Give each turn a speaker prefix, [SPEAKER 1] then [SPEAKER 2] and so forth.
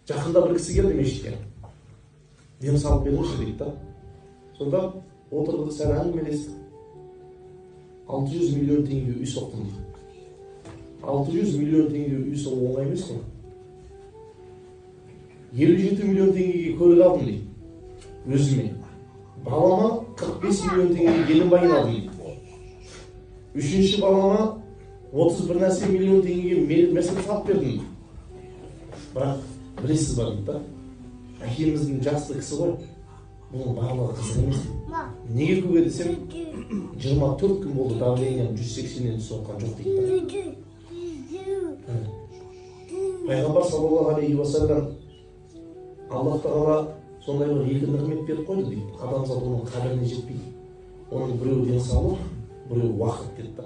[SPEAKER 1] Жақында бір кісі келді мешітке. Дем салып беріңізші дейді да. Сонда отырды, сәл әңгімелестік. 600 миллион теңге үй соқтым дейді. 600 миллион теңге үй соғу оңай емес қой. 57 миллион теңгеге көлік алдым дейді. Өзіме. Балама 45 миллион теңгеге Гелендваген алдым дейді. Үшінші балама 30 бір нәрсе миллион теңгеге Мерседес алып бердім дейді. Бірақ білесіз ба дейді да, әкеміздің жақсы кісі ғой, бұның барлығы қызық емес дейді. Неге көке десем, 24 күн болды, давлением 180-нен түсіп жатқан жоқ дейді да. Пайғамбар саллаллаху алейхи уассалам, Аллах тағала сондай бір екі нығмет беріп қойды дейді, адамзат оның қадіріне жетпейді. Оның біреуі денсаулық, біреуі уақыт деді да.